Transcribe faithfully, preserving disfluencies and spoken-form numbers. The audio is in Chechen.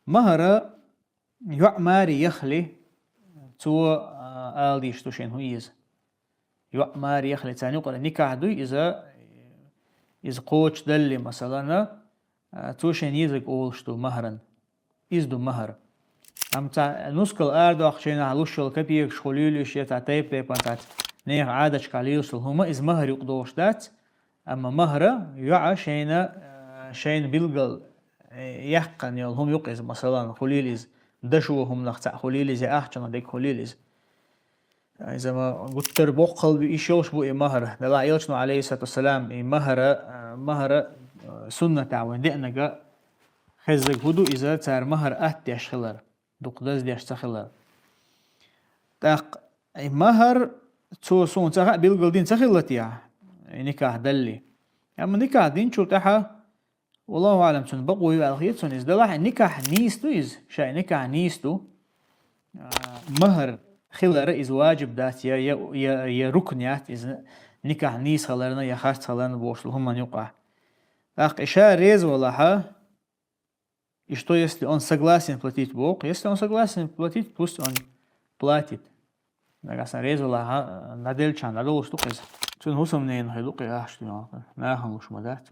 Махара йоӀ маре яхале, цо, а, ала дезаш да шоана хӀун еза. ЙоӀ маре яхале, царна юкъара никахь дуй иза, иза кхочушдале, масалан, а, цо шоана езарг олуш ду махаран. Иза ду махар. Амма цхьа нускал арадоккху шайнахь луш йолу капекаш хуьлийла уьш, я цхьа тайп-тайпана цхьацца нехан Ӏадаташкахь лелаш долу хӀума, иза махар юкъа догӀуш дац, амма махара йоӀа шайна, а, шайна билггал, э, яьккхина йолу хӀума юкъа иза, масалан, хуьлийла иза, дашо хӀуманах цхьаъ хуьлийла иза, я ахчанах дерг хуьлийла иза. Иза ма гуттар а боккхал бу, йиш йолуш бу и махар. Делахь элчано, алейхиссалату вассалам, и махара, а, махара, а, суннатехь вайн деанарг хеззарг хӀун ду, иза цара махар атта деш хилар, дукха даздеш ца хилар. ТӀаккха и махар цо суна ца хаьа билггал дина ца хилла техьа, и никахь далле. Амма никахь динчул тӀаьхьа, валлаху аълам, цунна бакъо ю аьлла хета суна иза, делахь и никахь нийса ду иза, ша и никахь нийса ду. А, махар хилар иза ваджиб дац, я, я, я, я рукн яц иза никахь нийса хиларна, я харц хиларна бохуш долу хӀуманна юкъахь. ТӀаккха и ша реза валахьа, и что, если он согласен платить боху? Если он согласен платить, пусть он платит. Нагахь санна реза валахьа, а, наделча, надолуш ду-кх иза. Цуьнан хӀусамненан хир ду-кх и ахча, нахана луш ма дац.